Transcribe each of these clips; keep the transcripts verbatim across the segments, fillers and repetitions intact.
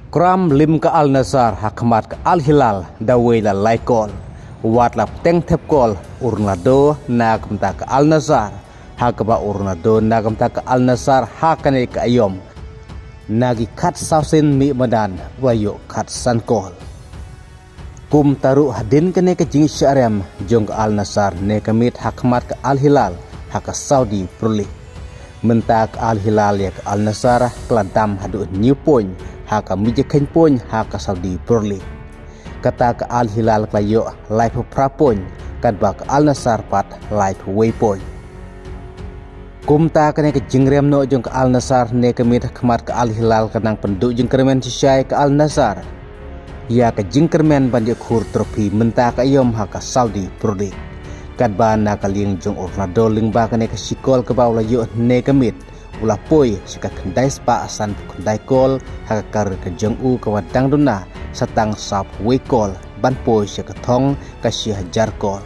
Kram lim ka Al Nassr ha khmat ka Al Hilal da wei la lai kol. Wat la pteng thep kol u Ronaldo na ka bynta ka Al Nassr, ha kaba u Ronaldo na ka bynta ka Al Nassr ha kane ka aïom. Na ki khat saw sien mih madan u la ïoh khat san kol. Kumta ruh hadien kane ka jingshah rem jong ka Al Nassr ne ka miet ha khmat ka Al Hilal ha ka Saudi Pro League. Mynta ka Al Hilal ïa ka Al Nassr ka la dam haduh hynñiew point ha ka mijikhein point ha ka Saudi Pro League. Kata ka Al Hilal ka la ïoh laiphew phra point, katba ka Al Nassr pat laiphew wei point. Kumta kane ka jingrem noh jong ka Al Nassr ne ka miet ha khmat ka Al Hilal ka nang pynduh jingkyrmen shisha ïa ka Al Nassr ïa ka jingkyrmen ban ïoh khur trophy mynta ka aïom ha ka Saudi Pro League. Katba na ka liang jong u Ronaldo lyngba kane ka shi kol kaba u la ïoh ne ka miet, u la poi sha ka khyndai spah sanphew khyndai kol ha ka career ka jong u kaba dang duna sa tang sawphew wei kol ban poi sha ka thong ka shi hajar kol.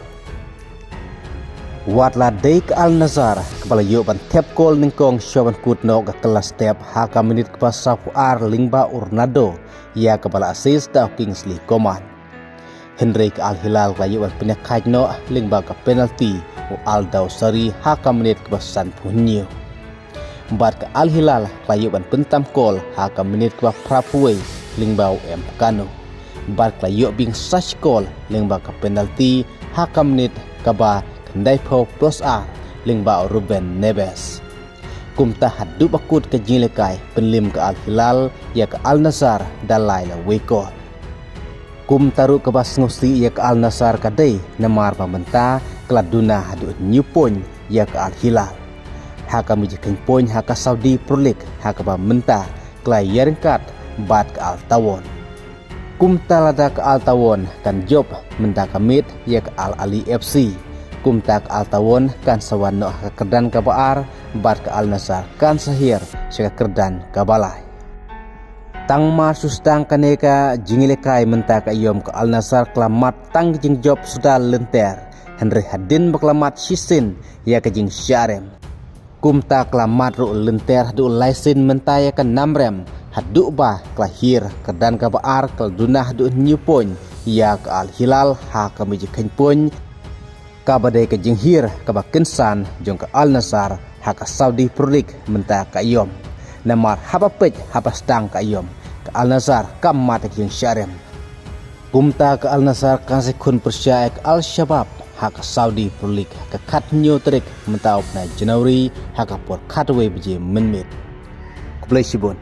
Wat la dei ka Al Nassr kaba la ïoh ban thep kol nyngkong shuwa ban kut noh ka kylla step ha ka minit kaba sawphew ar lyngba u Ronaldo, ïa kaba la assist da u Kingsley Coman. Hynrei ka Al Hilal ka la ïoh ban pynïakhaid noh lyngba ka penalty u Al Dawsari ha ka minit kaba sanphew hynñiew. Bad ka Al Hilal ka la ïoh ban pyntam kol ha ka minit kaba phraphew wei lyngba u M Kanu. Bad ka la ïoh biang sa shi kol lyngba ka penalty ha ka minit kaba khyndaiphew plus ar lyngba u Ruben Neves. Kumta haduh ba kut ka jingïalehkai pynlim ka Al Hilal ïa ka Al Nassr da lai la wei kol. Kumta ruh kaba sngewsih ïa ka Al Nassr ka dei namar ba mynta ka la duna haduh hynñiew point ïa ka Al Hilal ha ka mijikhein point ha ka Saudi Pro League, ha kaba mynta ka la ïaryngkat bad ka Al Taawoun. Kumta lada ka Al Taawoun kan jop mynta ka miet ïa ka Al Ahli F C, kumta ka Al Taawoun kan sa wan noh ha ka kyrdan kaba ar bad ka Al Nassr kan sa hiar sha ka kyrdan kaba lai. Tang mar shu sdang kane ka jingïalehkai mynta ka aïom ka Al Nassr ka la mad tang ka jingjop suda lynter, hynrei hadien ba ka la mad shisien ïa ka jingshah rem. Kumta ka la mad ruh lynter haduh lai sien mynta ïa ka nam rem haduh ba ka la hiar kyrdan kaba ar, ka la duna haduh hynñiew point ïa ka Al Hilal ha ka mijikhein point. Kaba dei ka jinghiar kaba kynsan jong ka Al Nassr ha ka Saudi Pro League mynta ka aïom. Namar haba peit haba sdang ka aïom, ka Al Nassr kam mad ka jingshah rem. Kumta ka Al Nassr kan sa khun pyrshah ïa ka Al Shabab ha ka Saudi Pro League ha ka khathynñiew tarik mynta u bnai January ha ka por khatwei baje mynmiet. Khublei shibun.